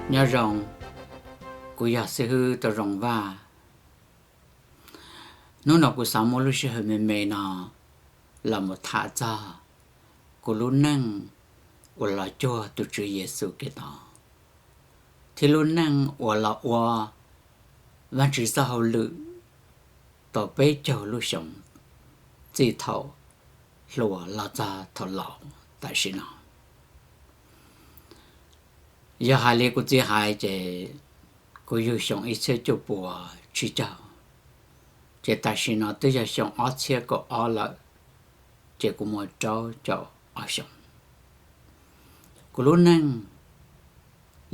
Nyob zoo, kuv yog xib hwb Tau Zoo Vaj. Hnub no kuv xav muab lub sij hawm me me no los mus tham txog kuv lub neej uas los cuag tus Tswv Yexus Khetos, thiab lub neej uas los ua Vajtswv txoj hauj lwm tau peb caug lub xyoo, txij thaum hluas los txog thaum laus tam sim no. Yog hais li kuv txiv hais ces kuv yug xyoo ib txhiab cuaj puas tsib caug, ces tam sim no twb yog xyoo ob txhiab kaum ob lawm, ces kuv muaj rau caum ob xyoos. Kuv lub neej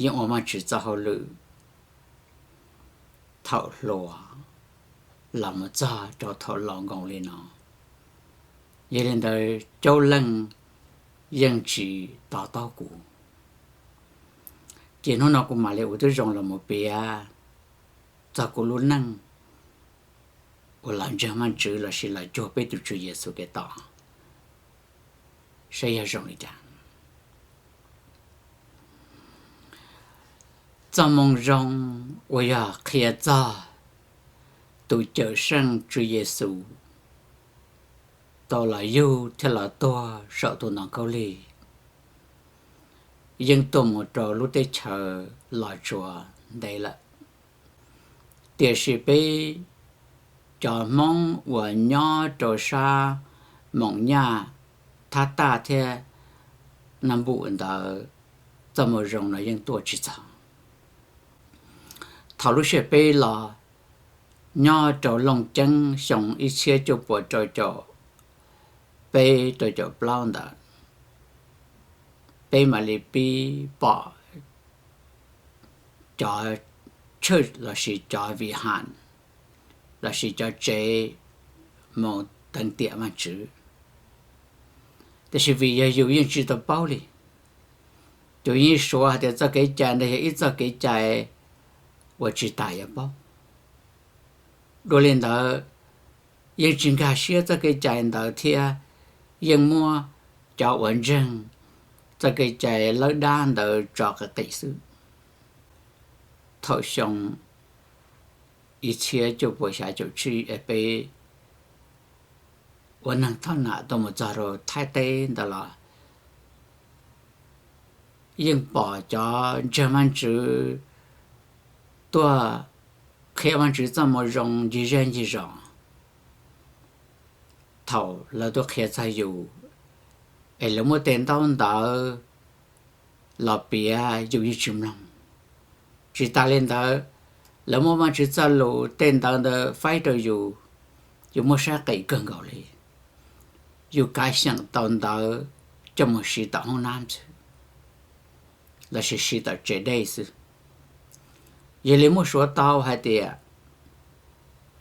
yeej ua Vajtswv txoj hauj lwm thaum hluas los mus txog rau thaum laus nkaus li no. Yog li ntawd caub leej yeej tsis to taub kuv. Ces hnub no kuv mam li ua tib zoo los mus piav txog kuv lub neej uas los ntseeg Vajtswv lossis los cuag peb tus Tswv Yexus Khetos saib yog zoo li cas. Txoj moo zoo uas yog qhia txog tus Cawmseej Tswv Yexus tau los yug thiab los tuag saum tus ntoo khaub lig yeej tuaj mus rau lub teb chaws Los Tsuas ntev lawm. Tiam sis peb cov Hmoob uas nyob rau sab Moos Nyaj Thab Taj thiab Naj Npum ntawd, txoj moo zoo no yeej tuaj tsis txog. Thaum lub sij hawm peb los nyob rau Looj Ceeb xyoo ib txhiab cuaj puas rau caum peb rau caum plaub ntawd, peb mam li pib pom cov church lossis cov viham lossis cov tsev mus teev tiam Vajtswv. Tiam sis vim yog yus yeej tsis tau paub li, yus yeej suav hais tias txoj kev cai ntawd yog ib txoj kev cai uas tsis tas yuav paub. Dua li ntawd, yeej tsis nkag siab txoj kev cai ntawd thiab yeej muab cov uas ntseeg txoj kev cai lawb dab ntawd tso qis qis xwb. Thaum xyoo ib txhiab cuaj puas xya caum tsib es peb ua neeg thoj nam tuaj mus txog rau Thaib teb ntawd los yeej pom cov ntseeg Vajtswv tuaj qhia Vajtswv txoj moo zoo ncig zej ncig zos. Thaum lawv tuaj qhia txog yus es lawv muab tej ntaub ntawv los piav yus yeej tsis mloog. Tsis tas li ntawd, lawv muab Vajtswv txoj lus tej ntawv ntawd faib rau yus, yus muab saib qis kawg nkaus li. Yus kav xyeem tau ntawv coj mus siv tom hoob nab xwb, lossis siv tom tsev dej xwb. Yog li muab suav tau hais tias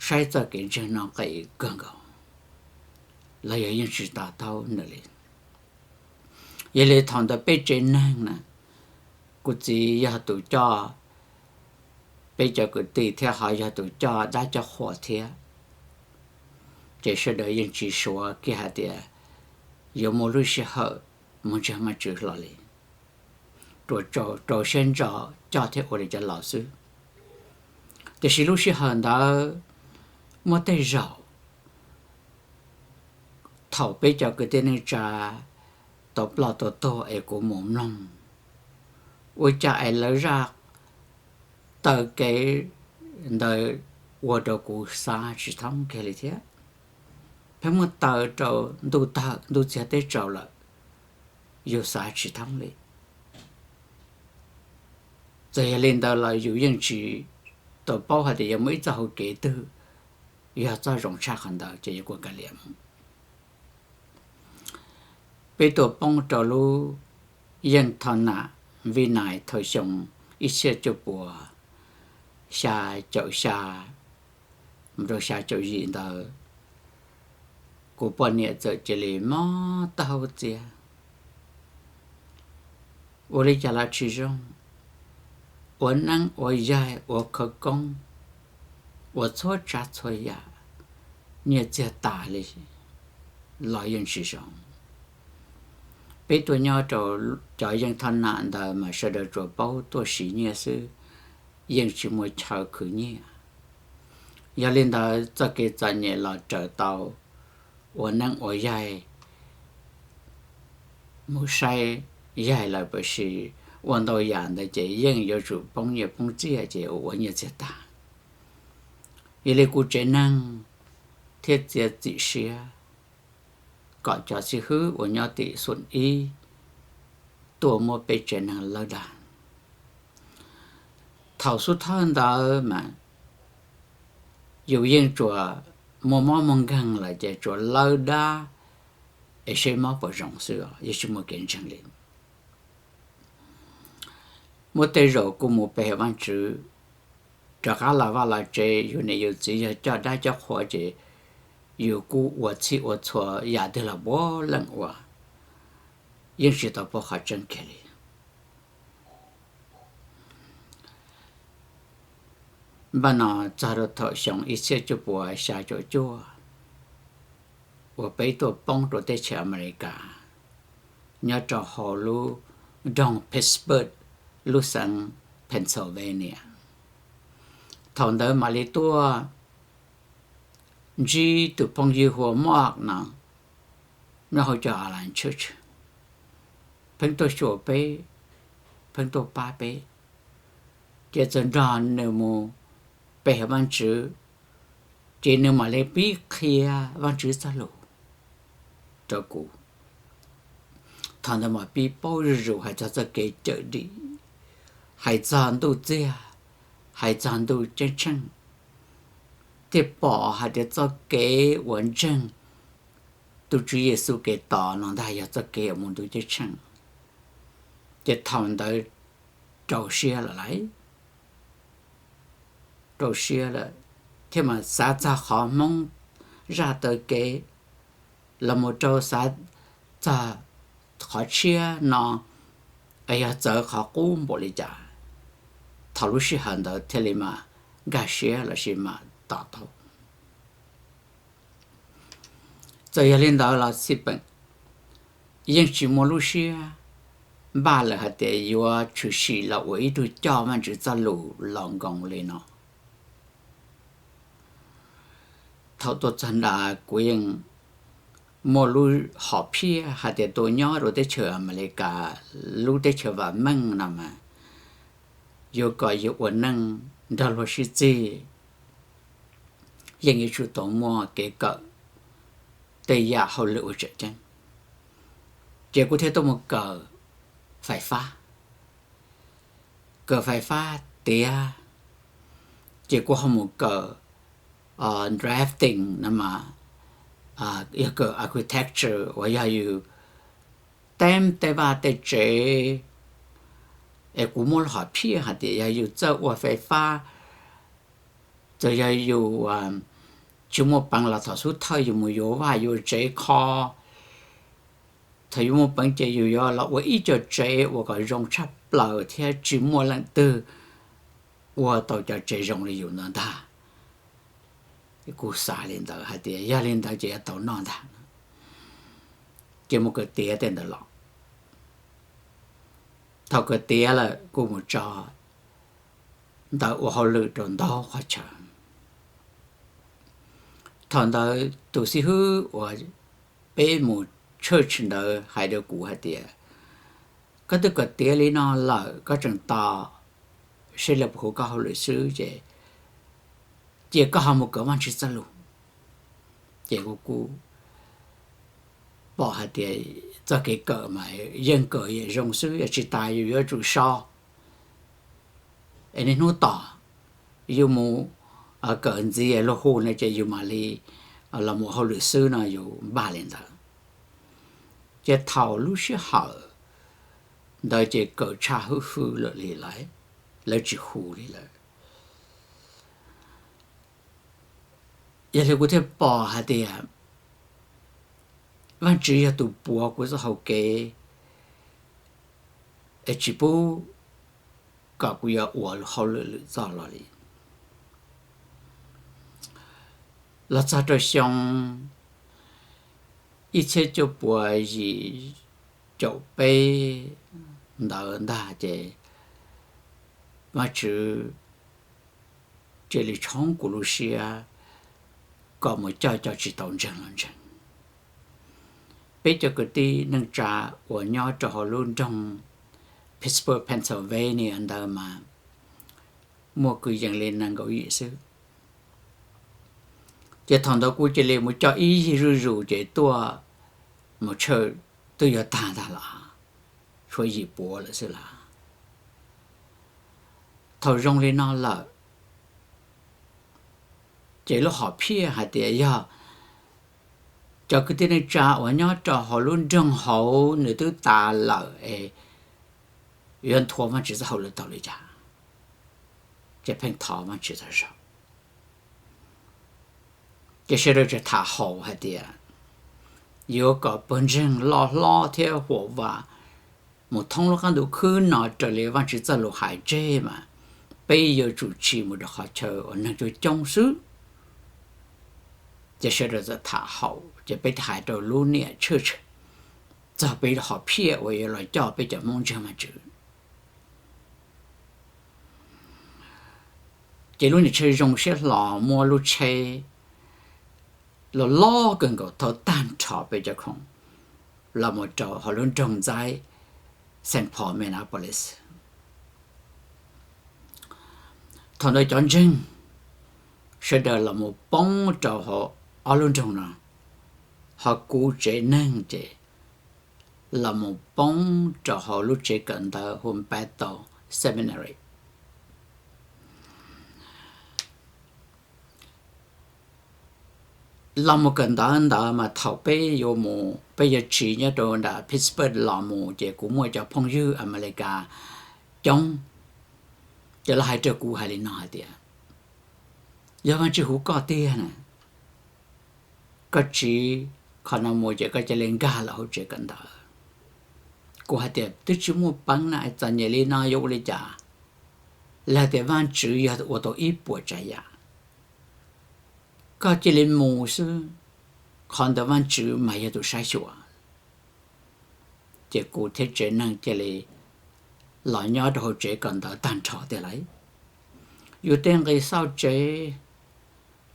saib txoj kev ntseeg no qis kawg nkaus, los yog yeej tsis to taub nws li. Yog li thaum ntawd peb tsev neeg na, kuv txiv yog tus coj peb cov kwv tij thiab ho yog tus coj dab coj qhua thiab, ces sawv daws yeej tsis suav kiag hais tias yuav muaj lub sij hawm mus ntseeg Vajtswv hlo li, rau siab ntso coj thiab ua li cov laus xwb. Tiam sis lub sij hawm ntawd muaj tej zaum thaum peb cov kwv tij neej tsa tau ploj tau tuag es kuv mus mloog, ua cas es lawv zaj taw kev ntawd ua rau kuv xav tsis thoob kiag li thiab. Pheej muab taw rau ntuj tawg ntuj txiag teb tsaus lawm, yus xav tsis thoob li. Txawm yog li ntawd los yus yeej tsis tau paub hais tias yuav muaj ib txoj hau kev twg yog txoj zoo tshaj qhov ntawd ces yuav kuas kav liam mus. Peb tuaj poob rau lub yeej thoj nam Vij Nais thaum xyoo ib txhiab cuaj puas xya caum xya mus rau xya caum yim ntawd, kuv poj niam txawm cia li mob taub hau txias. Ua li cas los tsis zoo, ua neeb ua yaig ua khawv koob, ua txhua tsav txhua yam, nyiaj txiag tas li los yeej tsis zoo. Peb tuaj nyob rau cov yeej thoj nam ntawd mas sawv daws tsuas paub tuaj siv nyiaj xwb, yeej tsis muaj chaw khwv nyiaj. Yog li ntawd txoj kev txom nyem los raws tau ua neej ua yaig, mus saib yaig lawm, tab sis ua ntau yam ntawd ces yeej yuav tsum poob nyiaj poob txiaj ces ua nyiaj txiag tag. Yog li kuv tsev neeg thiaj txiav txim siab kom cov xib hwb uas nyob tim Xus Ib tuaj muab peb tsev neeg lawb dab. Thaum xub thawj ntawd mas yus yeej tsuas muaj mob muaj nkeeg lawm ces tsuas lawb dab es seb mob puas zoo xwb, yeej tsis muaj kev ntseeg li. Muaj tej zaum kuj mus pe Vaajtswv, rov qab los vaj los tsev, yus niam yus txiv yog coj dab coj qhua ces yus kuj ua txhij ua txhua yam twg los puav leej ua, yeej tsis tau paub qhov tseeb kiag li. Npaj no txog rau thaum xyoo ib txhiab cuaj puas xya caum cuaj uas peb tuaj poob rau teb chaws Amelikas, nyob rau hauv lub nroog Pittsburgh, lub xeev Pennsylvania. Thaum ntawd mam li tuaj ntsib tus phooj ywg hu ua Mark no nyob hauv cov Alliance Church, pheej tuaj xyuas peb, pheej tuaj pab peb, ces txawm nrog nws mus pe Vaajtswv, ces nws mam li pib qhia Vaajtswv txoj lus rau kuv. Thaum ntawd mas pib paub zuj zus hais txog txoj kev cawm dim, hais txog ntuj txiag, hais txog ntuj ceeb tsheej, thiaj pom hais tias txoj kev uas ntseeg tus Tswv Yexus Khetos no ntag yog txoj kev uas mus ntuj ceeb tsheej. Ces thaum ntawd rau siab lawm lauj, rau siab lawm, thiaj mas xav txog qhov Hmoob zaj taw kev, los mus rau xav txog qhov tshiab no yog txawv qhov qub npaum li cas. Thaum lub sij hawm ntawd thiaj li mas nkag siab lossis mam to taub. Txawm yog li ntawd los xij peem, yeej tsis muaj lub siab npaj lawm hais tias yuav tshwm sim los ua ib tug coj Vaajtswv txoj lus los nkoos li no. Thaum tuaj txog nrad kuv yeej muaj lub hom phiaj hais tias tuaj nyob rau teb chaws Amelikas, lub teb chaws vam meej no mas yuav kom yus ua neej nrog luag sib txig, yeej yuav tsum tau muaj kev kawm tej yam hauj lwm uas tseem ceeb. Ces kuv thiaj tuaj mus kawm fais fab, kawm fais fab tiav, ces kuv ho mus kawm drafting no mas yog kawm architecture uas yog yus teeb tej vaj tej tsev, es kuv muaj lub hom phiaj hais tias yog yus txawj ua fais fab, txawm yog yus tsis muaj peev los thaum xub thawj yus mus yuav vaj yuav tsev kho, thaum yus muaj peev ces yus yuav los ua ib co tsev uas kom zoo tshaj plaws thiab tsis muaj leej twg ua tau cov tsev zoo li yus ntawd ntag. Kuv xav li ntawd hais tias yog li ntawd ces yuav tau noj ntag. Ces mus kawm tiav tej ntawd los. Thaum kawm tiav lawm kuj mus tso ntawv ua hauj lwm rau ntau qhov chaw. Thaum ntawd tus xib hwb uas peb mus church ntawd hais rau kuv hais tias, koj twb kawm tiav li no lawm koj tseem tos seb lawv puas hu koj hauj lwm xwb ces cia koj ho mus kawm Vaajtswv txoj lus. Ces kuv kuj pom hais tias txoj kev kawm mas yeej kawm zoo xwb, yog tsis tas yus yuav tsum so. Es niaj hnub tom yus mus kawm ntxiv luag hu no ces yus mam li los mus hauj lwm xwb no yus npaj li ntawd. Ces thaum lub sij hawm ntawd ces kawm tshaj hwj hwm lawm li lawm, lawv tsis hu li lawm. Yog li kuv thiaj pom hais tias Vaajtswv yog tus puav kuv txoj hau kev es tsis pub kom kuv yuav ua hauj lwm lwm txoj los li. Los txog rau xyoo ib txhiab cuaj puas yim caum peb ntawd ntag ces Vajtswv cia li tshoob kuv lub siab kom mus coj cov tsis tau ntseeg los ntseeg. Peb cov kwv tij neej tsa uas nyob rau hauv lub nroog Pittsburgh, Pennsylvania ntawd mas muaj kwv yees li nees nkaum yim xwb. Ces thaum ntawd kuv cia li mus coj ib yig zuj zus ces tuaj mus tshawj twb yuav tag ntag los, tshuav yim puav lawm xwb las. Thaum zoo li no lawm, ces lub hom phiaj hais tias yog cov kwv tij neej tsa uas nyob rau hauv lub nroog hauv nws twb tas lawm es yuav nthuav Vajtswv txoj hauj lwm tau li cas, ces pheej thov Vajtswv txog zog. Ces sawv daws tseem tham haum hais tias yuav kom pawg ntseeg loj hlob thiab huam vam mus thoob lub qab ntuj khwb no raws li Vajtswv txoj lus hais tseg mas peb yuav tsum tsim mus rau qhov chaw uas neeg coob coob xwb. Ces sawv daws txawm tham haum ces peb thiaj hais rau lub niam tshawj txog peb hom phiaj uas yuav los coj peb cov Hmoob ntseeg Vajtswv. Ces lub niam tshawj zoo siab hlo muab lub tsheb los loj kawg nkaus thauj tag nrho peb cov khoom los mus rau hauv lub nroog ntxaib Saint Paul Minneapolis. Thaum ntawd cov ntseeg sawv daws los mus poob rau hauv ob lub nroog no, ho kuv tsev neeg ces los mus poob rau hauv lub tsev kawm ntawv hu Bethel Seminary. Los mus kawm ntawv ntawd mas thaum peb yuav mus peb yuav tsiv nyob rau nram Pittsburgh los mus ces kuv muaj cov phooj ywg Amelikas coob, ces lawv hais rau kuv hais li no hais tias, yog Vajtswv hu koj tiag na, koj tsiv qhov no mus ces koj cia li nkag los hauv tsev kawm ntawv. Kuv hais tias twb tsis muaj peev na, txom nyem li no yuav ua li cas? Lawv tias Vajtswv yog ua tau ib puas tsav yam, koj cia li mus xwb, qhov ntawd Vajtswv mas yog tus saib xyuas. Ces kuv thiab tsev neeg cia li los nyob rau hauv tsev kawm ntawv tag nrho tiag lauj. Yus tej nqi xauj tsev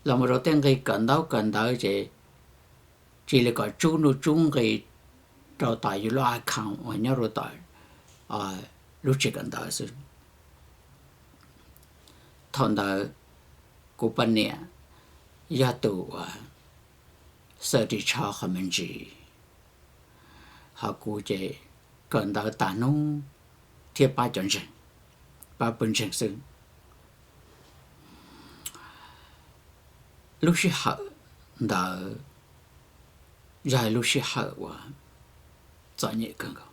los mus rau tej nqi kawm ntaub kawm ntawv ces cia li kom tsub nuj tsub nqi rau tom yus lub account uas nyob rau tom lub tsev kawm ntawv xwb. Thaum ntawd kuv poj niam yog tus uas xaws ris tsho qhov me ntsis, ho kuv ces kawm ntawv tas hnub thiab pab cov ntseeg, pab pawg ntseeg xwb. Lub sij hawm ntawd yog lub sij hawm uas txom nyem kawg nkaus.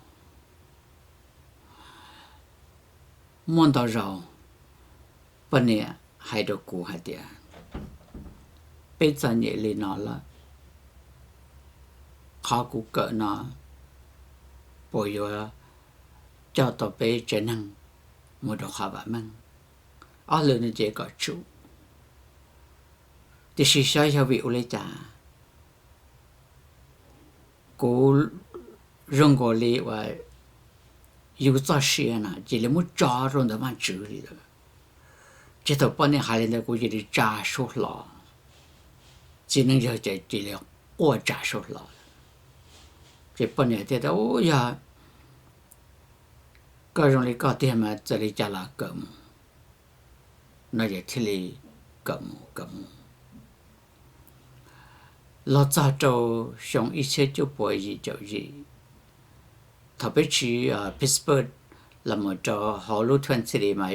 Muaj ntau zaus poj niam hais rau kuv hais tias, peb txom nyem li no lawm, qhov kuv kawm no puas yuav coj tau peb tsev neeg mus rau qhov vam meej? Ob lwm no ces kom tsum, tiam sis xyov yog vim ua li cas kuv zoo nkaus li uas yus txoj sia no cia li muab tso rau ntawm Vajtswv li lawm. Ces thaum poj niam hais li ntawd kuv cia li tsa suab hlo, txiv neej yawg ces cia li quaj tsa suab hlo. Ces poj niam thiaj tias, yog koj zoo li koj tiag mas txawm li cas los kawm mus no, ces thiaj li kawm mus kawm mus los txog rau xyoo ib txhiab cuaj puas yim caum yim, thaum peb tsiv Pittsburgh los mus rau hauv lub Twin City mas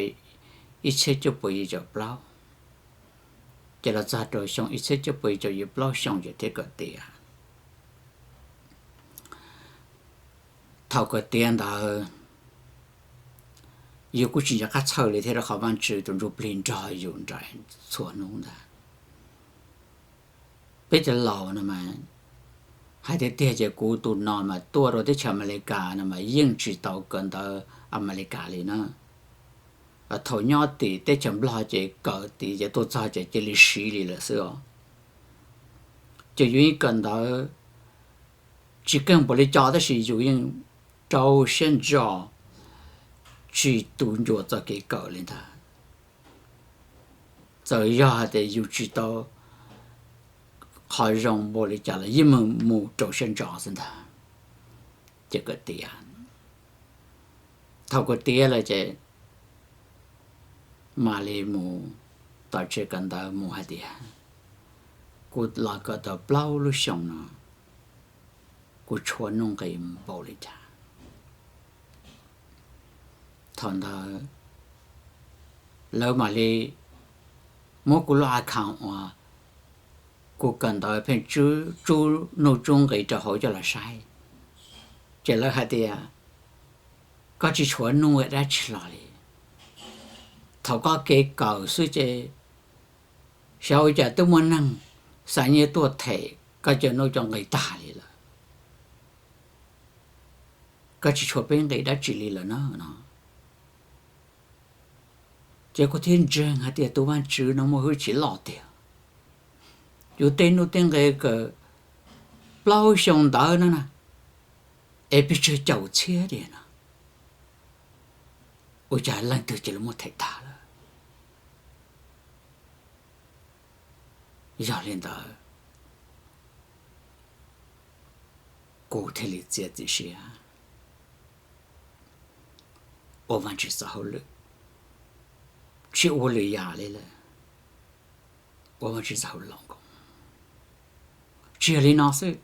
ib txhiab cuaj puas yim caum plaub, ces los txog rau xyoo ib txhiab cuaj puas yim caum yim plaub xyoo ces thiaj kawm tiav. Thaum kawm tiav ntawd yus kuj tsis nco qab txhawj li thiab rau qhov Vajtswv tus Ntsujplig nrog yus nraim txhua hnub ntag. Peb cov laus no mas hais tiag tiag ces kuv tus no mas tuaj rau teb chaws Amelikas no mas yeej tsis tau kawm ntawv Amelikas li na. Thaum nyob tim teb chaws Nplog ces kawm tid ces tuaj txog ces cia li siv li lawm xwb os. Ces yus yeej kawm ntawv tsis keej npaum li cov tab sis yus yeej rau siab ntso, tsis tu ncua txoj kev kawm li ntag. Txawm yog hais tias yus tsis tau qhov zoo npaum li cas los yeej mus rau siab ntso xwb ntag. Ces kawm tiav, thaum kawm tiav lawm ces mam li mus tom tsev kawm ntawv mus hais tias, kuv los kawm tau plaub lub xyoo no, kuv tshuav nuj nqis npaum li cas. Thaum ntawd lawv mam li muab kuv lub account uas kuv kawm ntawv pheej tsub nuj tsub nqis rau hauv coj los saib, ces lawv hais tias, koj tsis tshuav nuj dab tsi los li. Thaum koj kev kawm xwb ces xyov ua cas twb muaj neeg xa nyiaj tuaj them koj cov nuj cov nqis tag li lawm. Koj tsis tshuav peb nqis dab tsi li lawm na no. Ces kuv thiaj ntseeg hais tias tus Vajtswv no muaj hwj chim loj tiag. Yus tej nuj tej nqis kawm plaub xyoo ntawd no na, es pes tsawg caum txhiab tiag no, ua cas leej twg cia li muab them tag lawm. Yog li ntawd, kuv thiaj li txiav txim siab ua Vajtswv txoj hauj lwm, tsis ua lwm yam li lawm, ua Vajtswv txoj hauj lwm. Tsis yog li no xwb,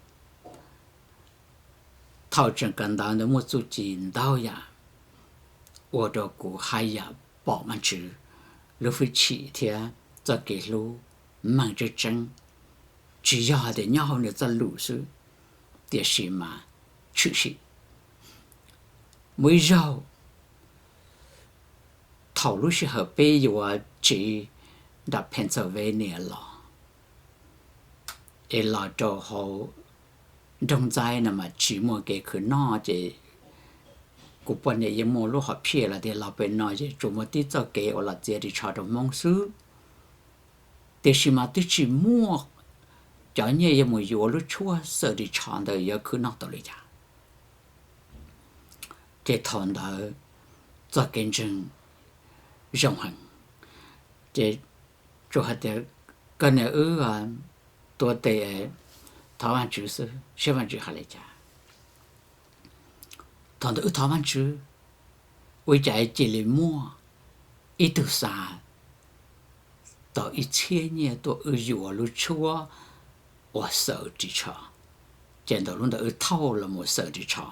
thaum tseem kawm ntawv ntawd muaj txuj ci ntau yam ua rau kuv haj yam pom Vajtswv lub hwj chim thiab txoj kev hlub meej tseeb tseeb, tsis yog hais tias nyob hauv nws txoj lus xwb, tiam sis mas tshwm sim. Muaj ib zaug, thaum lub sij hawm peb yuav tsiv nram Pennsylvania los, es los rau hauv nroog Ntxaib no mas tsis muaj kev khwv noj, ces kuv poj niam yeej muaj lub hom phiaj los tias los pem no ces tsuas muaj tib txoj kev uas los txiav ris tsho rau Hmoob xwb, tiam sis mas twb tsis muaj cov nyiaj yuav mus yuav lub tshuab xawm ris tsho ntawd yuav khwv noj tau li cas. Ces thaum ntawd txoj kev ntseeg zoo heev, ces tsuas hais tias, koj niam, wb tuav tes thov Vajtswv xwb, saib Vajtswv hais li cas. Thaum ntawd wb thov Vajtswv, ua cas cia li muaj ib tug xa tau ib txhiab nyiaj tuaj wb yuav lub tshuab uas xawm ris tsho, ces ntawm lub ntawd wb thauj los mus xawm ris tsho.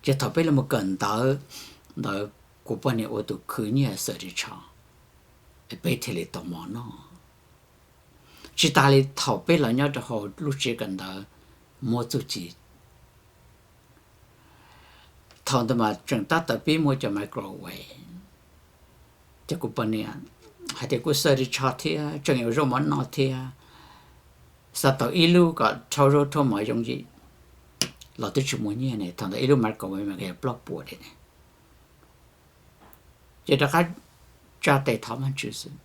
Ces thaum peb los mus kawm ntawv ntawd, kuv poj niam ua tus khwv nyiaj xawm ris tsho, peb thiaj li tau mov noj. Tsis tas li, thaum peb los nyob rau hauv lub tsev kawm ntawv muaj txuj ci, thaum ntawd mas tseem tab tom pib muaj cov microwave, ces kuv poj niam hais tias, kuv xawm ris tsho thiab tseem yuav zaub mov noj thiab, xa tau ib lub kom rhaub zaub rhaub mov yooj yim, los twb tsis muaj nyiaj ne, thaum ntawd ib lub microwave mas yog plaub puas ne. Ces rov qab tsa tes thov Vajtswv xwb,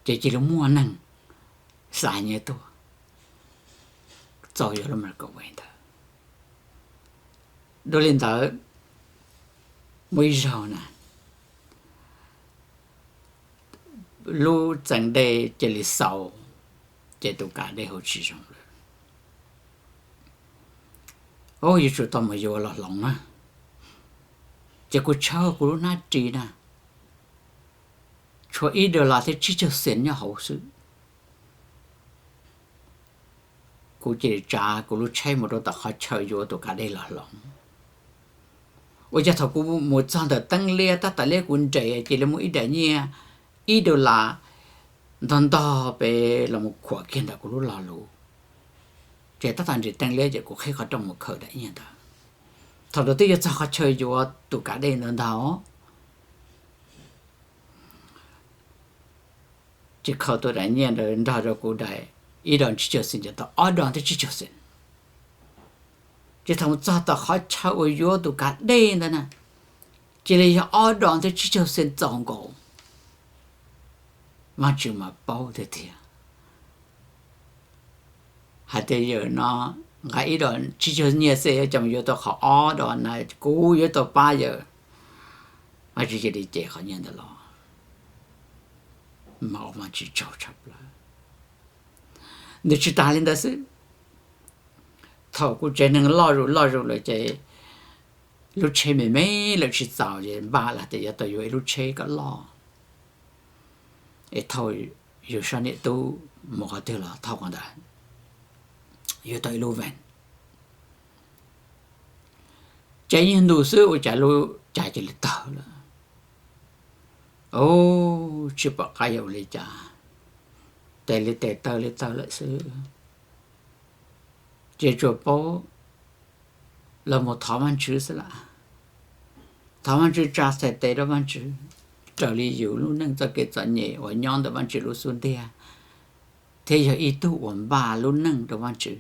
ces cia li muaj neeg xa nyiaj tuaj txaus yuav lub microwave ntawd. Dua li ntawd, muaj ib zaug na, lub txee dej cia li xaus, ces tus kav dej hauv tsis zoo lawm. Yuav tsum tau mus yuav los hloov na. Ces kuv tshawb kuv lub hnab ris na, tshuav ib dollar thiab tsib caug xees nyob hauv xwb. Kuv cia li tsav kuv lub tsheb mus rau tom qhov chaw yuav tus kav dej los hloov. Ua cas thaum kuv mus txog ntawm teeb liab, tab tom liab kuv nres, cia li muaj ib daim nyiaj ib dollar ntog ntog pes los mus khuam kiag ntawm kuv lub lo lus. Ces tab tom nres teeb liab ces kuv qhib qhov rooj mus khaws daim nyiaj ntawd. Thaum ntawd twb yuav txog qhov chaw yuav tus kav dej ntawd ntag. Ces khaws tus daim nyiaj ntawd nrog rau kuv daim ib dollar tsib caug xees ces tau ob dollar thiab tsib caug xees. Ces thaum txog tom qhov chaw uas yuav tus kav dej ntawd na, cia li yog ob dollar thiab tsib caug xees txaus nkaus. Vajtswv mas paub tiag tiag hais tias yawm no nqa ib dos tsib caug nyiaj xwb, coj mus yuav tau qhov ob dos na, kuv yuav tau pab yawg. Vaj Tswv cia li cem qhov nyiaj ntawd los, mas ua Vaj Tswv tsaug tshaj plaws. Nws tsis tas li ntawd xwb, thaum kuv tsev neeg loj zus loj zus lawm ces lub tsheb me me lawm tsis txaus ces npaj los tias yuav tau yuav ib lub tsheb kom loj es thauj yus sab niam tub mus qhov twg los thauj qhov ntawd, yuav tau ib lub van. Ces ib nyuag ntu xwb ua cas lub caij cia li tawg lawm. Ub, tsis pom qab yuav ua li cas, tes li tes taw li taw lawm xwb. Ces tsuas paub los mus thov Vajtswv xwb lawm. Thov Vajtswv tsa txhais tes rau Vajtswv, raws li yus lub neej txoj kev txom nyem uas nyob ntawm Vajtswv lub xub ntiag, thiab yog ib tug uas npaj lub neej rau Vajtswv.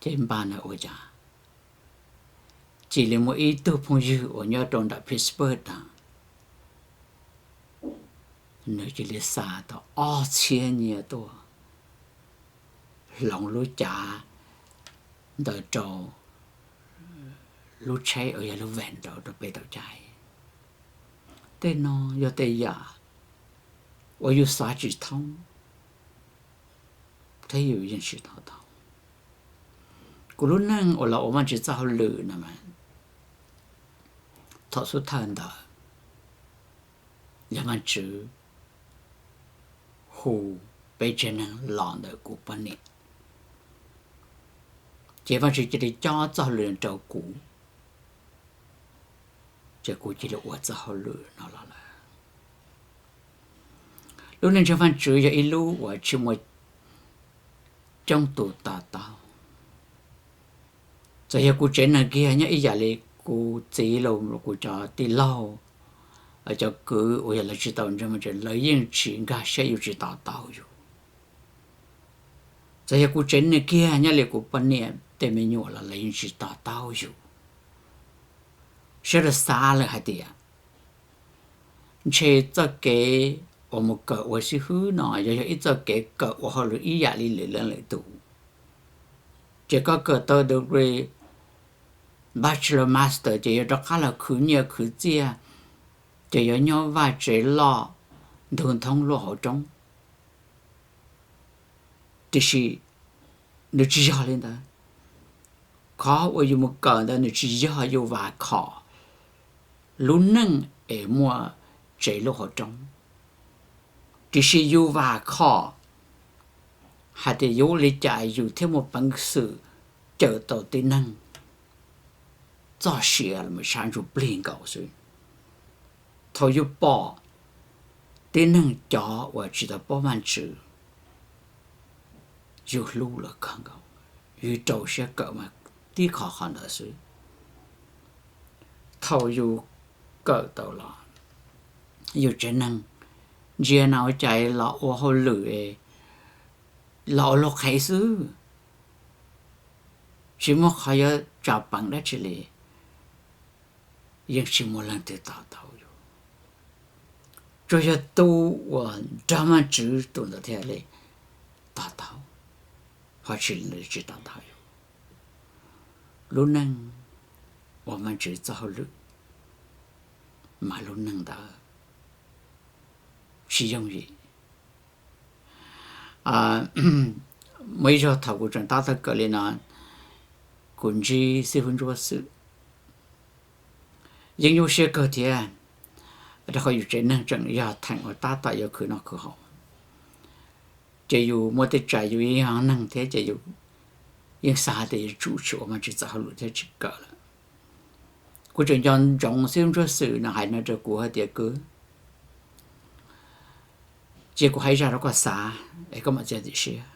Ces npaj na ua cas cia li muaj ib tug phooj ywg uas nyob rau nram Pittsburgh na, nws cia li xa tau ob txhiab nyiaj tuaj hloov lub cav ntawd rau lub tsheb uas yog lub van rau rau peb tau caij. Tej no yog tej yam uas yus xav tsis thoob thiab yus yeej tsis to taub. Kuv lub neej uas los ua Vajtswv txoj hauj lwm no mas, thaum xub thawj ntawd yog Vajtswv hu peb tsev neeg los ntawm kuv poj niam, ces Vajtswv cia li cob txoj hauj lwm rau kuv, ces kuv cia li ua txoj hauj lwm no los lawm. Lub neej ntseeg Vajtswv yog ib lub uas tsis muaj coob tus to taub. Txawm yog kuv tsev neeg kiag nyob ib yam li kuv txiv los kuv cov tij laug, cov kwv uas yog lawv tsis tau ntseeg Vajtswv lawv yeej tsis nkag siab, yus tsis to taub yus. Txawm yog kuv tsev neeg kiag nyob li kuv poj niam tej me nyuam los lawv yeej tsis to taub yus. Sawv daws xav lawm hais tias ntshe txoj kev uas mus kawm ua xib hwb no yog yog ib txoj kev kawm ua hauj lwm ib yam li lwm leej lwm tus, ces koj kawm tau degree bachelor, master ces yuav rov qab los khwv nyiaj khwv txiaj, ces yuav nyob vaj tsev loj ntug nthoob luaj hauv roob. Tiam sis nws tsis yog li ntawd. Qhov uas yus mus kawm ntawd nws tsis yog yus vam khom lub neej es muaj tsev luaj hauv roob, tiam sis yus vam khom hais tias yuav ua li cas yus thiaj muaj peev xwm cawm tau tib neeg txoj sia los sab ntsuj plig nkaus xwb. Thaum yus pom tib neeg cov uas tsis tau paub Vajtswv, yus hlub lawv kawg nkaus, yus rau siab kawm mas tib qho qhov ntawd xwb. Thaum yus kawm tau los, yus tsev neeg ntsia na ua cas los ua hauj lwm, los ua luag qhev xwb, tsis muaj qhov yuav tsa peev dab tsi li, yeej tsis muaj leej twg to taub yus. Tsuas yog tus uas nrog Vajtswv tus ntawd thiaj li to taub, ho tsis li tsis to taub yus. Lub neej ua Vajtswv txoj hauj lwm mas lub neej ntawd tsis yooj yim. Muaj ib zaug thaum kuv tseem tab tom kawm li no, kuv ntsib xib hwb Ntsuab Xwm, yeej nyuaj siab kawg thiab, rau qhov yus tsev neeg tseem yog theem uas tab tom yuav khwv noj khwv haus, ces yus muaj tej tsam yus yeej yog neeg thiab ces yus yeej xav tias yuav tsum tsis ua Vajtswv txoj hauj lwm thiab tsis kawm lawm. Kuv tseem nco ntsoov xib hwb Ntsuab Xwm no hais no rau kuv hais tias, kwv, cia kuv hais zaj rau koj xav es koj mam txiav txim siab.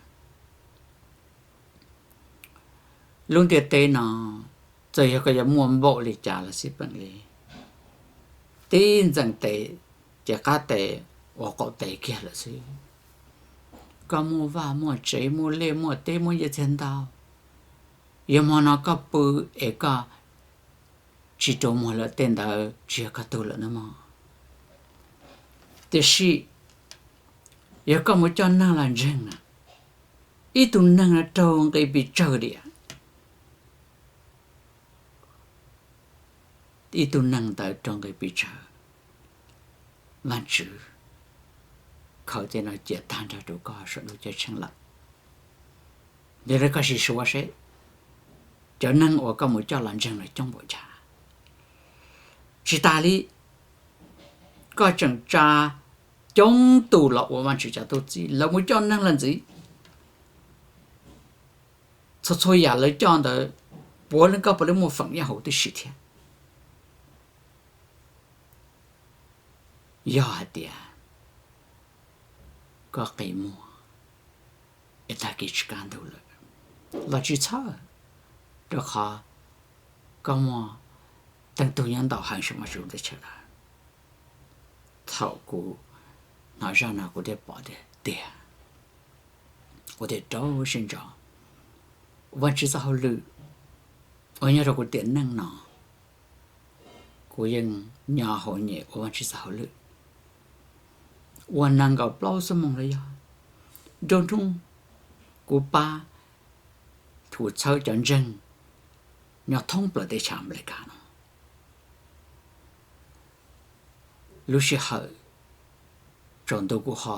Lub ntiaj teb no, txawm yog koj yuav muaj npaum li cas los xij peem li, tib ntxeev tes ces qab tes ua qaum tes kiag lawm xwb. Koj muaj vaj muaj tsev, muaj liaj muaj teb, muaj nyiaj txiag ntau, yog hmo no koj pw es koj tsis rua muag lawm, tej ntawd tsis yog koj tug lawm nawb mog. Tiam sis yog koj mus coj neeg los ntseeg na, ib tug neeg no raug nqi pes tsawg tiam, ib tug neeg ntawd raug nqi pes tsawg, Vaajtswv khaws tej no cia tag nrho rau koj saum lub ceeb tsheej lawm. Yog li koj sim suav seb, cov neeg uas koj mus coj los ntseeg los coob npaum cas. Tsis tas li, koj tseem tsa coob tus los ua Vaajtswv cov tub txib, lawv mus coj neeg los ntxiv, txhua txhua yam lawv coj ntawd, puav leej koj puav leej muaj feem nyob hauv tib si thiab. Yog hais tias koj qi muag es tag kis tsis kaj ntug lawm los tsis txhawj, rau qhov koj muaj teej tug nyob ntau heev saum Vaajtswv teb chaws lawm. Thaum kuv hnov zaj no kuv thiaj pom tias tiag, kuv thiaj rau siab ntso ua Vaajtswv txoj hauj lwm uas nyob rau kuv tiam neej no. Kuv yeej nyo hauv nyem ua Vaajtswv txoj hauj lwm ua nees nkaum plaub xuab moos los yog nruab hnub kuv pab, kuv txhawb cov ntseeg nyob thoob plaws teb chaws Amelikas no. Lub sij hawm tsaus ntuj kuv ho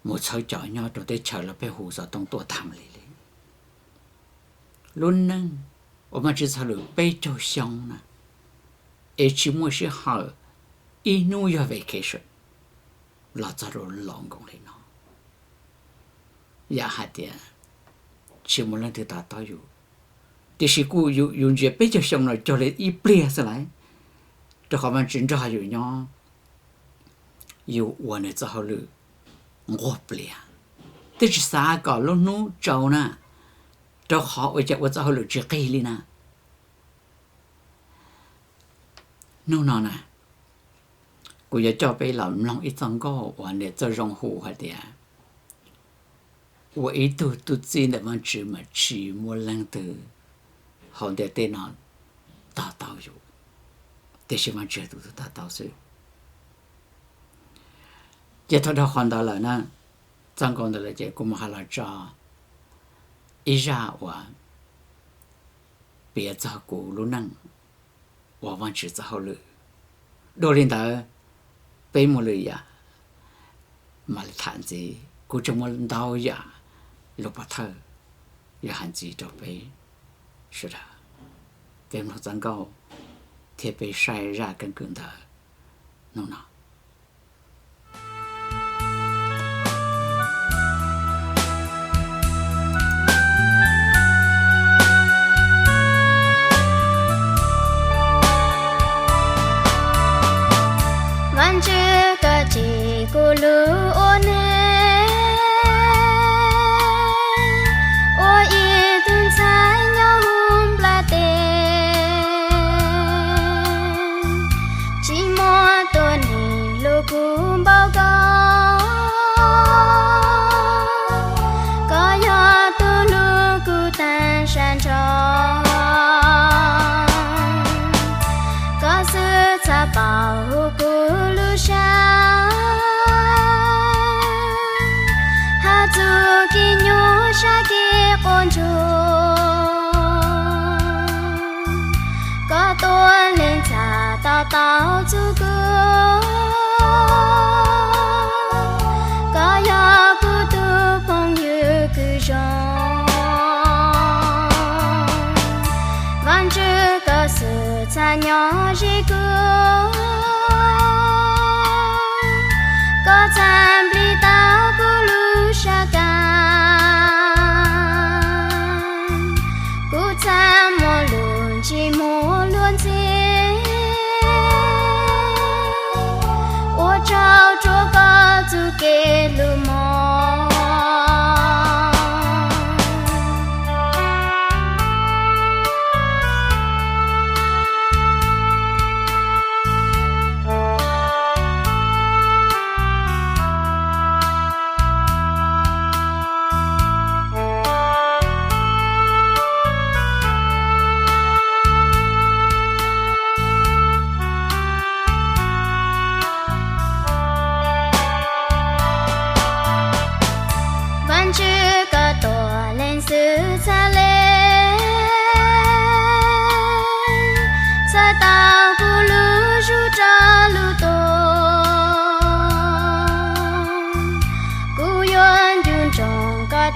mus txhawb cov nyob rau teb chaws lawv pheej hu xov tooj tuaj tag li li. Lub neej ua Vaajtswv txoj hauj lwm peb caug xyoo na, es tsis muaj sij hawm ib hnub yog vacation los txog rau laus nkoos li no. Yam hais tias tsis muaj leej twg to taub yus, tiam sis kuj yus ntsia peb caug xyoo no cuag li ib pliag xwb lawm, rau qhov Vaajtswv nrog yus nyob, yus ua nws txoj hauj lwm nquag plias, twb tsis xav kom lub hnub tsaus na, rau qhov ua cas ua txoj hauj lwm tsis qig li na. Hnub no na, kuv yuav coj peb los mloog ib txoj nkauj uas nws txoj zoo hu hais tias, ua ib tug tub txib ntawm Vaajtswv mas tsis muaj leej twg hauv ntiaj teb no to taub yus, tiam sis Vaajtswv tus twg to taub xwb. Ces thaum dhau qhov ntawd lawm na, txoj nkauj ntawd lawm ces kuv mam hais los tso ib zaj uas piav txog kuv lub neej ua Vaajtswv txoj hauj lwm. Dua li ntawd, peb muaj lwm yam mam li tham ntxiv, kuv tseem muaj ntau yam lus pov thawj yuav hais ntxiv rau peb sawv daws. Peb mloog txoj nkauj thiab peb saib zaj keeb kwm ntawd hnub no. Vaajtswv, koj cim kuv lub ua neej ua ib tug ntxhais nyob hauv nplaj teb, tsis muaj tuab neeg hlub kuv npaum koj. Koj yog tus hlub kuv tag sab nrho, koj xwb txhaj paub kuv lub sab, hauv txuj kev nyuaj sab kev quaj ntsuag, koj tuaj lees txhaj to taub txuj kub. Koj yog kuv tus phooj ywg kws zoo, Vaajtswv koj xwb txhaj nyob ze kuv. Koj txhaj nplij tau kuv lub sab kab, kuv txhaj muaj lus ntsib muaj luag ntxhi.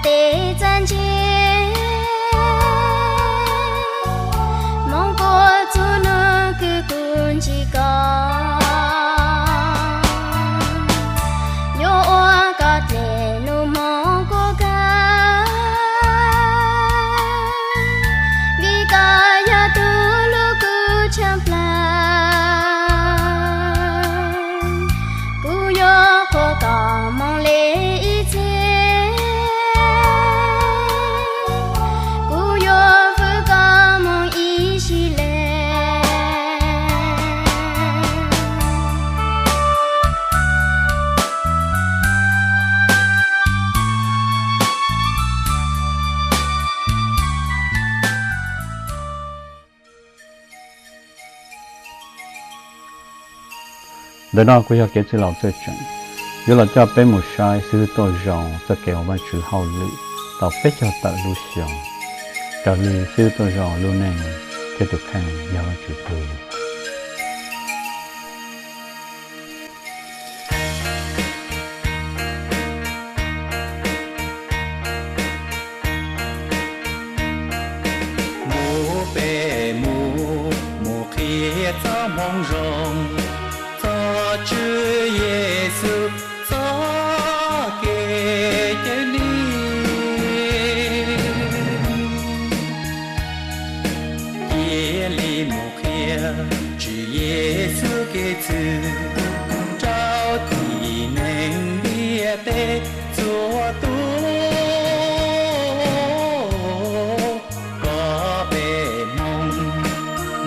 Tes txaj ntse, hmoov puag txhua nub kwv kuv ntsib koj, yuav ua koj dlej nus hmoov kuv kawg, vim koj yog tus hlub kuv tshaj plaws. Kuv yuav qhuas koj moo le ib txhis, kuv yuav fwm koj moo ib sim le. Ntawm no kuj yog kev txwj laus txawj tseem, yuav los coj peb mus saib xib hwb Tooj Zoo txoj kev ua Vajtswv hauj lwm tau peb caug tawm lub xyoo. Raws li xib hwb Tooj Zoo lub neej thiab tus kheej yog Vajtswv tug. Mus peb mus, mus qhia txoj moo zoo, txog Tswv Yexus txoj kev cawm dim. Cia li mus qhia Tswv Yexus kev txwv rau tib neeg ntiaj teb txhua tus, kom peb hmoob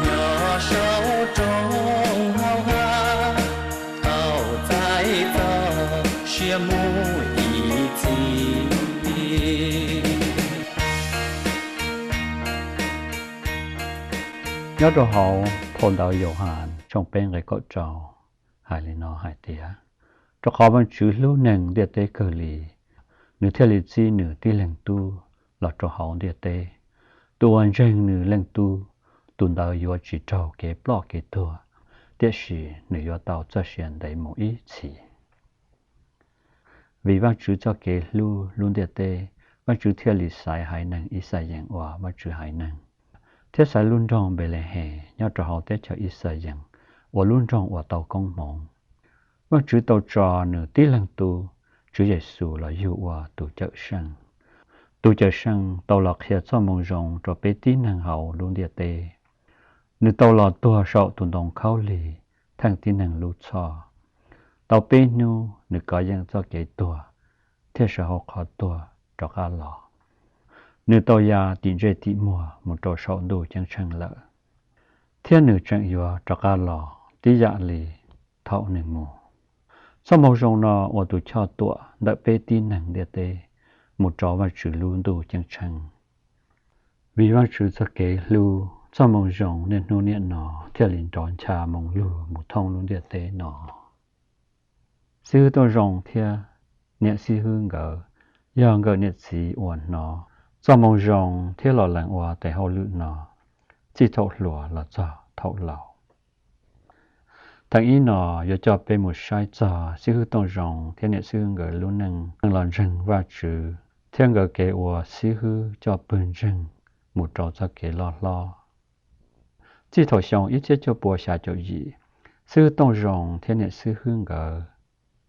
nyob saum roob hauv hav tau txais txoj sia mus ib txhis. Nyob rau hauv phau ntawv Yauhas tshooj peb nqe kaum rau hais li no hais tias, rau qhov Vajtswv hlub neeg ntiaj teb kawg li, nws thiaj li txib nws tib leeg Tub los rau hauv ntiaj teb. Tus uas ntseeg nws Leej Tub, tus ntawd yuav tsis raug kev ploj kev tuag, tiam sis nws yuav tau txoj sia ntev mus ib txhis. Vim Vajtswv txoj kev hlub lub ntiaj teb, Vajtswv thiaj li xaiv haiv neeg Ixayees ua Vajtswv haiv neeg, thiab xaiv lub nroog Npelehees nyob rau hauv teb chaws Ixayees ua lub nroog uas tau koob hmoov. Vajtswv tau tso nws tib leeg Tub, Tswv Yexus los yug ua tus Cawmseej. Tus Cawmseej tau los qhia txoj moo zoo rau peb tib neeg hauv lub ntiaj teb. Nws tau los tuag saum tus ntoo khaub lig theej tib neeg lub txhoj. Tau peb hnub nws kov yeej txoj kev tuag thiab sawv hauv qhov tuag rov qab los. Nws tau ya tim ntsej tim muag mus rau saum ntuj ceeb tsheej lawm, thiab nws tseem yuav rov qab los tib yam li thaum nws mus. Txoj moo zoo no ua tus choj tuam ntawm peb tib neeg ntiaj teb mus rau Vajtswv lub ntuj ceeb tsheej. Vim Vajtswv txoj kev hlub, txoj moo zoo niaj hnub niaj no thiaj li nrov ncha moo lug mus thoob lub ntiaj teb no. Xib hwb Tooj Zoo thiab niam xib hwb nkawd yog nkawm niam txiv uas hnov txoj moo zoo thiab los lees ua tes hauj lwm no txij thaum hluas los txog thaum laus. Theem ib no yuav coj peb mus saib txog xib hwb Tooj Zoo thiab niam xib hwb nkawd lub neej los ntseeg Vajtswv thiab nkawd kev ua xib hwb coj pawg ntseeg mus rau txoj kev loj hlob. Txij thaum xyoo ib txhiab cuaj pua xya caum yim, xib hwb Tooj Zoo thiab niam xib hwb nkawd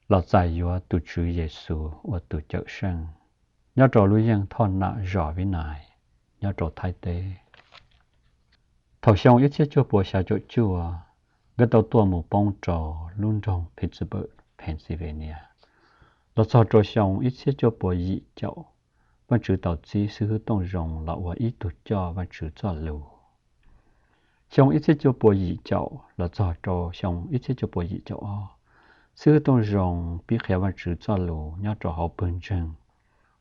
los txais yuav tus Tswv Yexus ua tus Cawmseej nyob rau lub yeej thoj nam zos Vib Nais nyob rau Thaib teb. Thaum xyoo ib txhiab cuaj pua xya caum cuaj, nkawd tau tuaj mus poob rau lub nroog Pittsburgh, Pennsylvania. Los txog rau xyoo ib txhiab cuaj pua yim caum, Vajtswv tau txib xib hwb Tooj Zoo los ua ib tug coj Vajtswv txoj lus. Xyoo ib txhiab cuaj pua yim caum los txog rau xyoo ib txhiab cuaj pua yim caum ob, xib hwb Tooj Zoo pib qhia Vajtswv txoj lus nyob rau hauv pawg ntseeg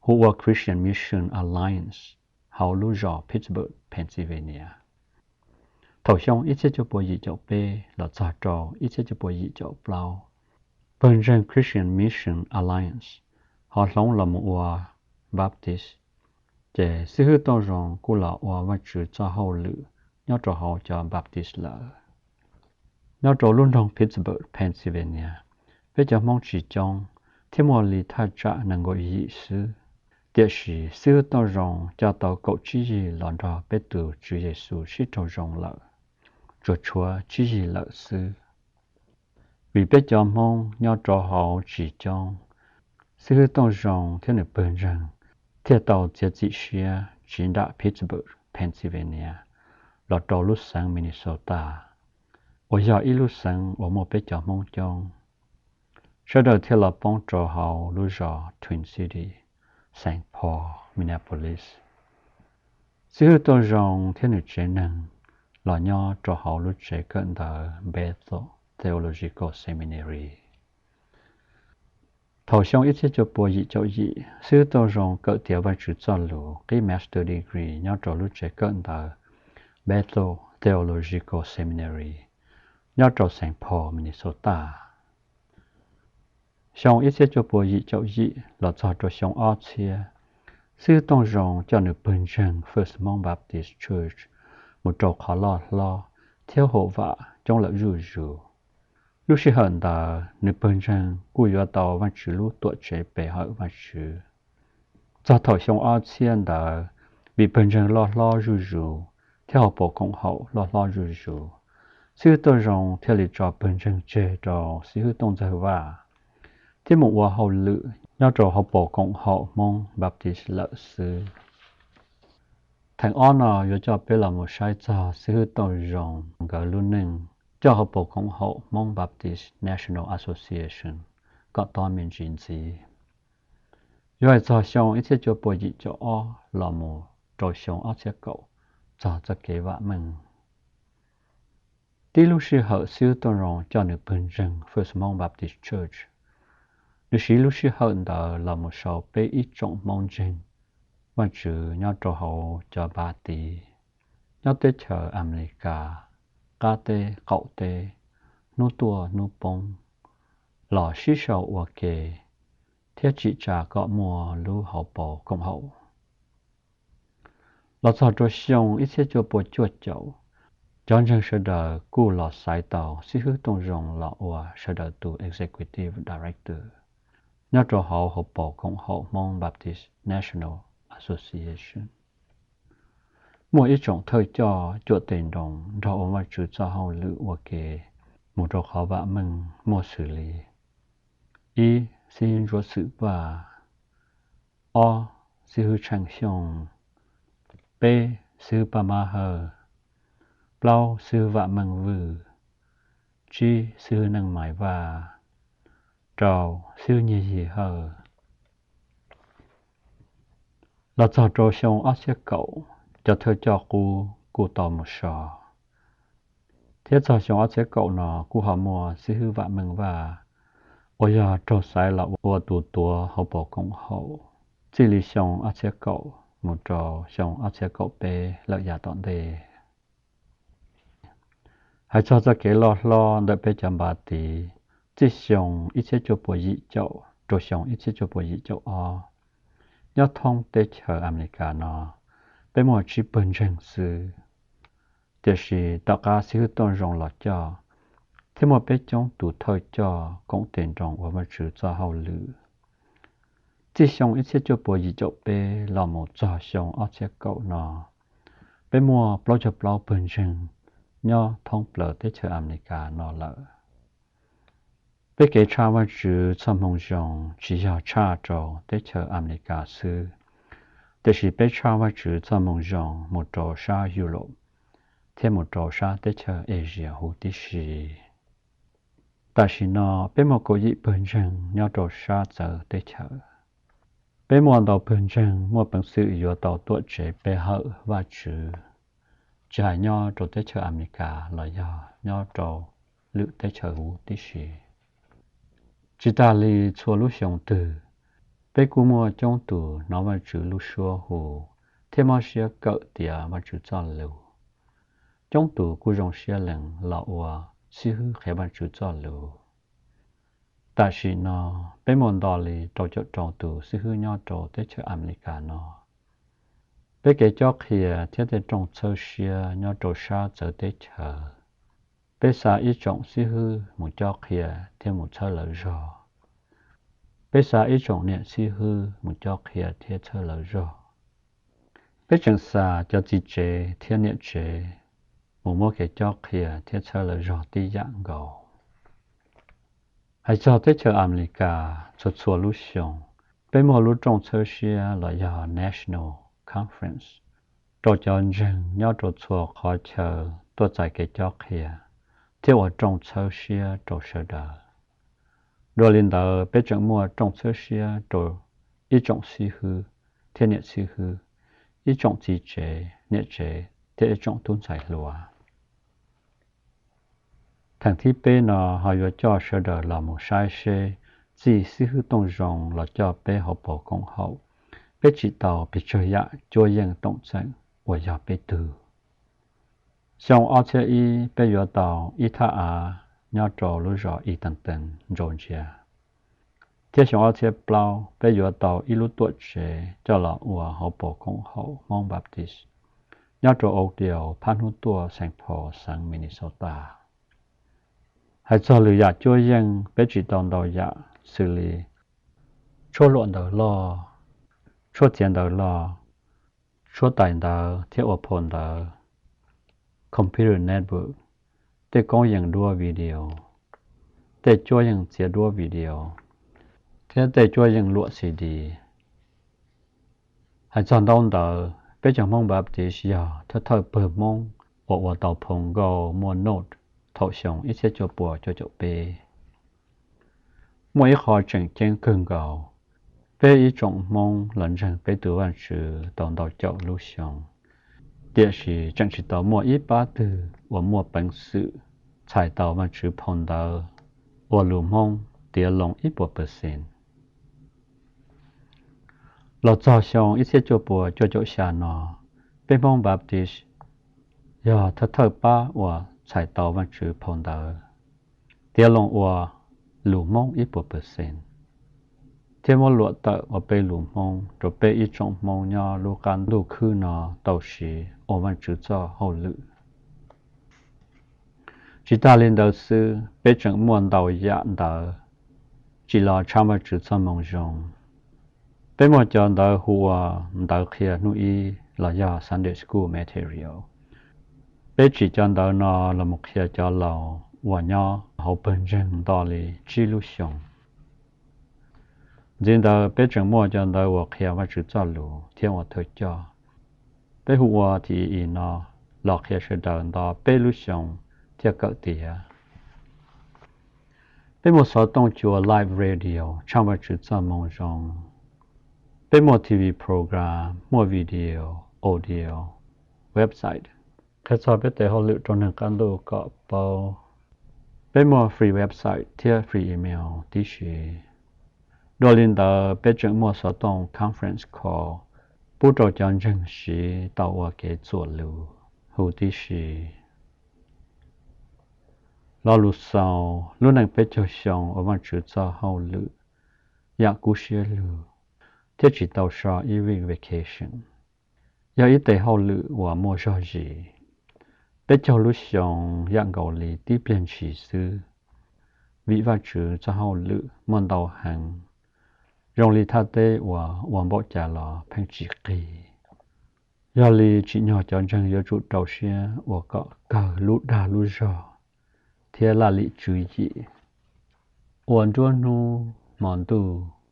hu ua Christian Mission Alliance hauv lub zos Pittsburgh, Pennsylvania. Thaum xyoo ib txhiab cuaj pua yim caum peb los txog rau ib txhiab cuaj pua yim caum plaub, pawg ntseeg Christian Mission Alliance ho hloov los mus ua Baptist, ces xib hwb Tooj Zoo kuj los ua Vajtswv txoj hauj lwm nyob rau hauv cov Baptist lawm. Nyob rau lub nroog Pittsburgh, Pennsylvania, peb cov Hmoob tsis coob thiab muaj li thaj tsam nees nkaum yim xwb. Tiam sis xib hwb Tooj Zoo coj tau kaum tsib yig los nrog peb tus Tswv Yexus sib raug zoo lawm, tsuas tshuav tsib yig lawm xwb. Vim peb cov Hmoob nyob rau hauv tsis coob, xib hwb Tooj Zoo thiab nws pawg ntseeg thiaj tau txiav txim siab tsiv nram Pittsburgh, Pennsylvania, los rau lub xeev Minnesota, uas yog ib lub xeev uas muaj peb cov Hmoob coob. Sawv daws thiaj los poob rau hauv lub zos Twin City, Saint Paul, Minneapolis. Xib hwb Tooj Zoo thiab nws tsev neeg los nyob rau hauv lub tsev kawm ntawv Bethel Theological Seminary. Thaum xyoo ib txhiab cuaj pua yim caum yim, xib hwb Tooj Zoo kawm tiav Vajtswv txoj lus qib master degree nyob rau lub tsev kawm ntawv Bethel Theological Seminary nyob rau Saint Paul, Minnesota. Xyoo ib txhiab cuaj pua yim caum yim los txog rau xyoo ob txhiab, xib hwb Tooj Zoo coj nws pawg ntseeg First Hmong Baptist Church mus rau qhov loj hlob thiab haum vam coob lawm zuj zus. Lub sij hawm ntawd nws pawg ntseeg kuj yuav tau Vajtswv lub tuam tsev pe hawm Vajtswv. Txog thaum xyoo ob txhiab ntawd, vim pawg ntseeg loj hlob zuj zus thiab hauv paus koom haum loj hlob zuj zus, xib hwb Tooj Zoo thiaj li tso pawg ntseeg tseg rau xib hwb Tooj Ntxawg Vaj thiab mus ua hauj lwm nyob rau hauv paus koom haum Hmoob Baptist lawm xwb. Theem ob no yuav coj peb los mus saib txog xib hwb Tooj Zoo nkawd lub neej coj hauv paus koom haum Hmoob Baptist National Association kom tob me ntsis ntxiv. Yuav hais txog xyoo ib txhiab cuaj pua yim caum ob los mus rau xyoo ob txhiab kaum txog txoj kev vam meej. Tib lub sij hawm xib hwb Tooj Zoo coj nws pawg ntseeg First Hmong Baptist Church, nws siv lub sij hawm ntawd los mus sau peb ib tsoom Hmoob ntseeg Vajtswv nyob rau hauv cov npav tiv nyob teb chaws Amelikas qab teb qaum teb, hnub tuaj hnub poob, los sib sau ua ke thiab tsim tsa kom muaj lub hauv paus koom haum. Los txog rau xyoo ib txhiab cuaj pua cuaj caum, cov ntseeg sawv daws kuj los xaiv tau xib hwb Tooj Zoo los ua sawv daws tus Executive Director nyob rau hauv hauv paus koom haum Hmoob Baptist National Association. Muaj ib tsoom thawj coj cuam tes nroos nrog ua Vajtswv txoj hauj lwm ua ke mus rau qhov vam meej muaj xws li: ib, xib hwb Ntsuab Xwm Vaj; ob, xib hwb Tsheej Xyooj; peb, xib hwb Paj Mab Hawj; plaub, xib hwb Vam Meej Vwj; tsib, xib hwb Neej Maiv Vaj; rau, xib hwb Nyiaj Yig Hawj. Los txog rau xyoo ob txhiab kaum, cov thawj coj qub kuj tau mus so, thiab txog xyoo ob txhiab kaum no kuj ho muaj xib hwb Vam Meej Vaj uas yog raug xaiv los ua tus tuav hauv paus koom haum txij li xyoo ob txhiab kaum mus rau xyoo ob txhiab kaum peb lawm yav tom ntej. Hais txog txoj kev loj hlob ntawm peb cov npav tiv, txij xyoo ib txhiab cuaj pua yim caum rau xyoo ib txhiab cuaj pua yim caum ob, nyob thoob teb chaws Amelikas no, peb muaj tsib pawg ntseeg xwb. Tiam sis tom qab xib hwb Tooj Zoo los coj, thiab muaj peb coob tus thawj coj koom tes nroos ua Vajtswv txoj hauj lwm. Txij xyoo ib txhiab cuaj pua yim caum peb los mus txog xyoo ob txhiab kaum no, peb muaj plaub caug plaub pawg ntseeg nyob thoob plaws teb chaws Amelikas no lawm. Peb kev tshaj Vajtswv txoj moo zoo tsis yog tshaj rau teb chaws Amelikas xwb, tiam sis peb tshaj Vajtswv txoj moo zoo mus rau sab Europe thiab mus rau sab teb chaws Asia huv tib si. Tam sim no peb muaj kaum yim pawg ntseeg nyob rau sab txawv teb chaws. Peb muaj ntau pawg ntseeg muaj peev xwm yuav tau tuam tsev pe hawm Vajtswv, tsis hais nyob rau teb chaws Amelikas los yog nyob rau lwm teb chaws huv tib si. Tsis tas li, txhua lub xyoo twg, peb kuj muaj coob tus hnov Vajtswv lub suab hu thiab mob siab kawm tiav Vajtswv txoj lus. Coob tus kuj zoo siab lees los ua xib hwb qhia Vajtswv txoj lus. Tam sim no, peb muaj nto li rau caum rau tus xib hwb nyob rau teb chaws Amelikas no. Peb kev cob qhia thiab tej rooj txhawb siab nyob rau sab txawv teb chaws, peb xa ib tsoom xib hwb mus cob qhia thiab mus txhawb lawv zog. Peb xa ib tsoom niam xib hwb mus cob qhia thiab txhawb lawv zog. Peb tseem xa cov txiv tsev thiab niam tsev mus muab kev cob qhia thiab txhawb lawv zog tib yam nkaus. Hais txog teb chaws Amelikas, txhua txhua lub xyoo, peb muaj lub rooj txhawb siab los yog National Conference rau cov ntseeg nyob rau txhua qhov chaw tuaj txais kev cob qhia thiab ua rooj txhawb siab rau sawv daws. Dua li ntawd, peb tseem muaj rooj txhawb siab rau ib tsoom xib hwb thiab niam xib hwb, ib tsoom txiv tsev, niam tsev thiab ib tsoom tub ntxhais hluas. Theem thib peb no ho yuav coj sawv daws los mus saib seb txij xib hwb Tooj Zoo los coj peb hauv paus koom haum, peb tsim tau pes tsawg yam cuab yeej toom txeem uas yog peb tug. Xyoo ob txhiab ib peb yuav tau ib thaj av nyob rau lub zos Eatonton, Georgia, thiab xyoo ob txhiab plaub peb yuav tau ib lub tuam tsev coj los ua hauv paus koom haum Hmoob Baptist nyob rau Oakdale, phab hnub tuaj Saint Paul, xeev Minnesota. Hais txog lwm yam cuab yeej, peb tsim tau ntau yam xws li tshuab luam ntawv loj, tshuab txiav ntawv loj, tshuab tais ntawv thiab ua phau ntawv, computer network, tej koob yeej duab video, tej cuab yeej txiav duab video, thiab tej cuab yeej luam C D. Hais txog ntaub ntawv, peb cov Hmoob Baptist yog thawj thawj pawg Hmoob uas ua tau phau nkauj muaj Node thaum xyoo ib txhiab cuaj puas cuaj caum peb. Muaj ib qho tseem ceeb kawg nkaus, peb ib tsoom Hmoob los ntseeg peb tus Vajtswv tau ntau caum lub xyoo, tiam sis tseem tsis tau muaj ib pab twg uas muaj peev xwm txhais tau Vajtswv phau ntawv ua lus Hmoob tiav loo ib puas percent. Los txog xyoo ib txhiab cuaj puas cuaj caum xya no, peb Hmoob Baptist yog thawj thawj pab uas txhais tau Vajtswv phau ntawv tiav loo ua lus Hmoob ib puas percent, thiab muab luam tawm ua peb lus Hmoob rau peb ib tsoom Hmoob nyob lub qab ntuj khwb no tau siv ua Vajtswv txoj hauj lwm. Tsis tas li ntawd xwb, peb tseem muaj ntau yam ntawv tsim los tshaj Vajtswv txoj moo zoo. Peb muaj cov ntawv hu ua ntawv qhia hnub ib los yog Sunday School material. Peb tsim cov ntawv no los mus qhia cov laus uas nyob hauv pawg ntseeg nto li tsib lub xyoos. Ntxiv ntawd peb tseem muaj cov ntawv uas qhia Vajtswv txoj lus thiab ua thawj coj. Peb hu ua T E E no los qhia sawv daws nto peb lub xyoos thiaj kawm tiav. Peb muaj xov tooj cua live radio tshaj Vajtswv txoj moo zoo. Peb muaj T V program, muaj video, audio, website qhia txog peb tes hauj lwm rau neeg qab ntuj kom paub. Peb muaj free website thiab free email tib si. Dua li ntawd, peb tseem muaj xov tooj conference call pub rau cov ntseeg siv tau ua kev txuam lus hu tib si. Lo lus xaus, lub neej peb caug xyoo ua Vajtswv txoj hauj lwm yam kub siab lug thiab tsis tau so ib week vacation, yog ib tes hauj lwm uas muaj zog zis. Peb caug lub xyoo yam nkaus li tib pliag ntshis xwb, vim Vajtswv txoj hauj lwm muaj ntau heev, zoo li thaj teb uas ua npaum cas los pheej tsis qig. Yog li tsim nyog cov ntseeg yuav tsum rau siab ua kom kawg lub dag lub zog thiab laj lim tswv yim, ua nruab hnub hmo ntuj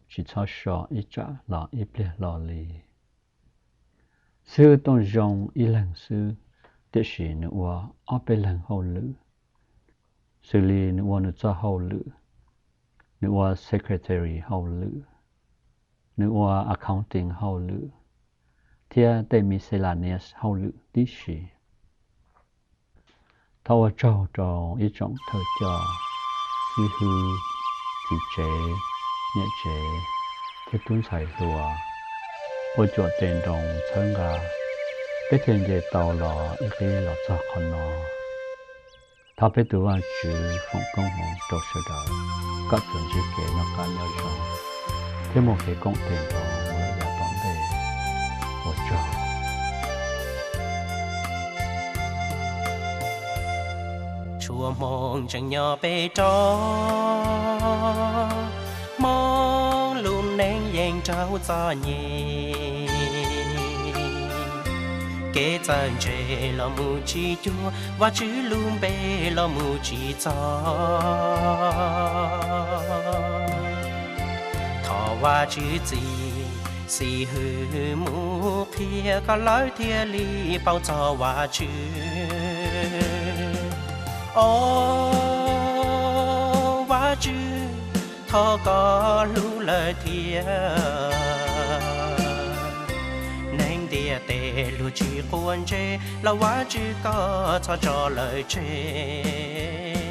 tsis txhob so ib tsam los ib pliag hlo li. Xib hwb Tooj Zoo ib leeg xwb, tiam sis nws ua ob peb leeg hauj lwm, xws li nws ua nws txoj hauj lwm, nws ua secretary hauj lwm, nws ua accounting hauj lwm, thiab tej miscellaneous hauj lwm tib si. Thov ua tsaug rau ib tsoom thawj coj, xib hwb, txiv tsev, niam tsev, thiab tub ntxhais hluas, ua cuam tes nroos txhawb nqa, peb thiaj nce tau los ib qib los txog qhov no. Thov peb tus Vajtswv foom koob hmoov rau sawv daws kom txuas ntsib kev noj qab nyob zoo thiab muaj kev koom tes nrho mus lawm yav tom ntej. Ua tsaug. Txhua hmoo tseem nyob peb rau hmoo Saub txom nyem, kev txawj ntse los mus tsis cuag, Vajtswv lub npe los mus tsis txog. Thov Vajtswv txiv xib hwb mus qhia, kom lawv thiaj li paub txog Vajtswv. Au Vajtswv, thov koj hlub lawv thiab. Neeg ntiaj teb luag tsis quav ntsej, los Vajtswv koj txhob tso lawv tseg.